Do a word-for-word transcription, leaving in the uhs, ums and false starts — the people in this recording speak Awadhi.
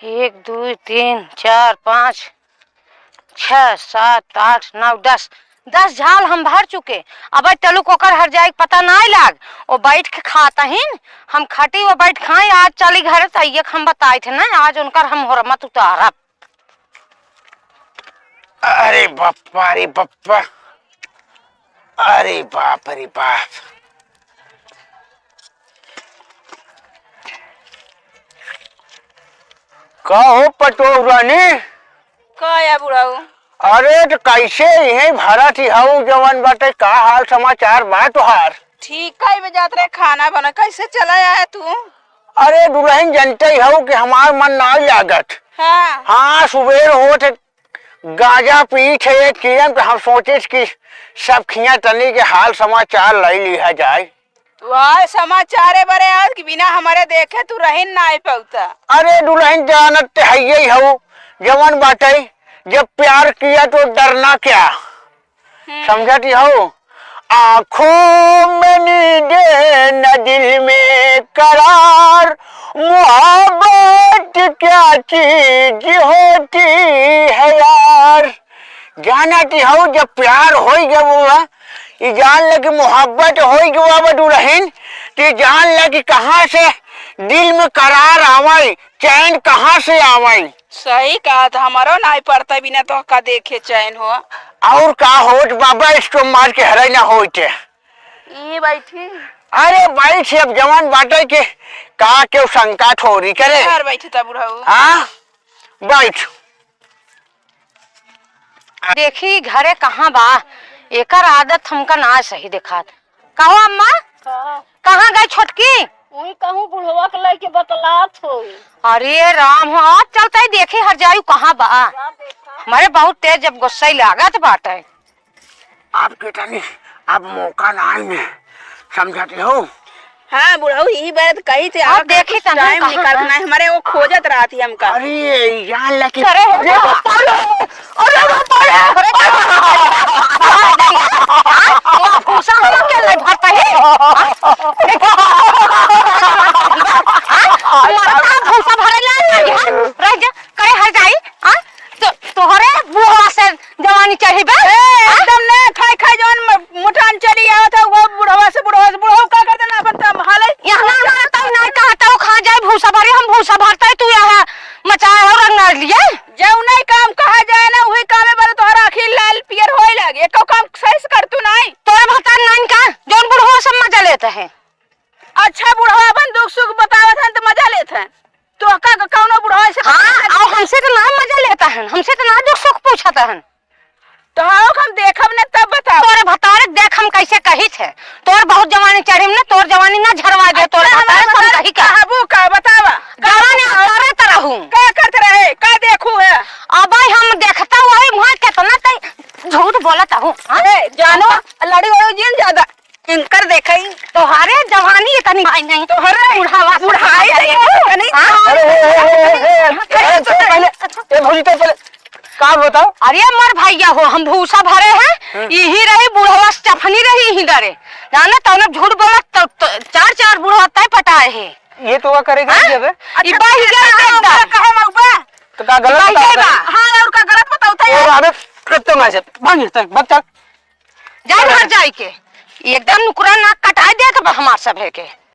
एक, दुइ, तीन, चार, पाँच, छह, सात, आठ, नौ, दस। दस झाल हम भर चुके। अब टलुक ओकर हर जाए के पता नाई लाग। ओ बैठ के खात हिन, हम खटी ओ बैठ खाई। आज चली घरे त एक हम बताए थे ना, आज उनकर हम होरमत उतारब। अरे बप्पा रे बप्पा, अरे बाप रे बाप। का हो पटोह रानी? का या बुढ़ऊ? अरे त कैसे इहे भरत ही हऊ जवन बाटे, का हाल समाचार बा तोहार? ठीक है, बे जात रहे खाना बना, कैसे चला आया तू? अरे दुलहिन, जनते ही हऊ कि हमार मन नाई लागत। हाँ। हाँ, सुबेर होत है, गांजा पीत है, कियन त हम सोचित कि सब खिया तनी के हाल समाचार लई लिहा जाए। तू आए समाचारे बरे आज कि बिना हमरे देखे तू रहिन नाई पउता। अरे दुलहिन, जानत ते हइये हऊ, जवन बाटे, जब प्यार किया तो डरना क्या? हम्म। समझत हऊ? आँखों में नींदें न दिल में करार, मोहब्बत क्या चीज होती है यार। जानत हऊ, जब प्यार होई गवा, ई जान ले कि मोहब्बत होई गवा बा दुलहिन, त ई जान ले कि कहाँ से दिल में करार आवई, चैन कहाँ से आवई। सही कहत, हमरो नाई पड़ता बिना तोहका देखे चैन हो। और का होत बा, बैठ के मार के हराई ना होइत। ई बैठी। अरे बैठ, अब जवान बाटे के का केहू शंका थोड़ी करे। घर बैठी त बुढ़ऊ। हाँ, बैठ। देखी घरे कहाँ बा, एकर आदत हमका ना सही देखात। कहो अम्मा, हाँ। कहाँ गई छोटकी? उही कहूँ बुढ़वा के लइके बतलात होई। अरे राम हो, आज चलते ही देखी हर जायू कहाँ बा। जा देखा। मरे बहुत तेज जब गुस्सा ही लागत बाटे। आपके तनी अब मौका ना आई में, समझत हो? हाँ बुढ़ऊ, यही बात कही थे, अब आप देखी कुछ कहाँ, टाइम कहाँ, निकाल कहाँ? नहीं, हमारे वो खोजत रहती हमका। अरे यार लकी। अरे, अरे, अरे, अरे, अरे, भूसा हम के ले भरता है? हाँ? भूसा भरे ला लगी, हाँ? रह जा, करे हर जाई, हाँ? तो, तोहरे बुढ़वा से जवानी चढ़ी बे? ए, हाँ? एकदम ने खाई खाई जवन म-, मुठान चली आवत है, वो बुढ़वा से, बुढ़वा से, बुढ़ऊ का करते ना अपन काम हाले। यहाँ ना, ना, तब ना कहता हो, खा जाए भूसा भरी, हम भूसा भरता है, तू यहाँ मचाए हो रंग ना लिए। जौन ही काम कहा जाए ना, वही कामे बरे तोहरा आँखी लाल पियर होए लागे। एको काम सही से कर तू नाई। तोरे भतार नाइन का, जौन बुढ़वा सब मजा लेते हैं। अच्छा, बुढ़वा अपन दुख सुख बतावत हैं तो मजा लेत हैं। तो का, का कौनो बुढ़वा से हाँ, मजा लेत? और हमसे तो ना मजा लेता है, हमसे तो ना दुख सुख पूछता है। तो हाँ, हम देखब न तब बताओ। तोरे भतारे देख हम कैसे कही थे। तोर बहुत जवानी चढ़ी न, तोर जवानी ना झरवा दे, तोरे अच्छा, भतारे हमारे सब भतारे कही का। कहबू का, बतावा। जवानी का करत रहू। का करत रहे, का देखू है? अब हम देखता वही वहाँ कितना तई झूठ बोलत हूँ, हाँ? अरे, जानो, लड़ी वड़ी जिन ज्यादा। इनकर देखई। तोहरे जवानी इतनी आई नहीं। तोहरे बुढ़ावा से बुढ़ाई बुढ़ावा नहीं है। नहीं। हाँ? अरे, ए, ए, ए, ए, ए, ए, ए, पहले, ए, भौजी, तो पहले, का बताओ? अरे, मोर भैया हो, हम भूसा भरे हैं, हम्म। यही रही, बुढ़वा से चफनी रही, यही डरे। जाने, तौने झूठ बोला, तो, तो चार, चार बुढ़वा तय पटाए हैं। ये तो का करेगा हाँ? ये बे? ई अच्छा, बाही तो गया क्या एकदम। होगा, कहे मौबा? तो का गलत ई बाही बताओ गया बे? बा। हाँ, और का गलत बताओ था ओ, यार? अबे, कत्तो में से, भाग, भाग, चल। जाए घर जाए के, एकदम नुकरा नाक कटाए देत बा हमार सभे के।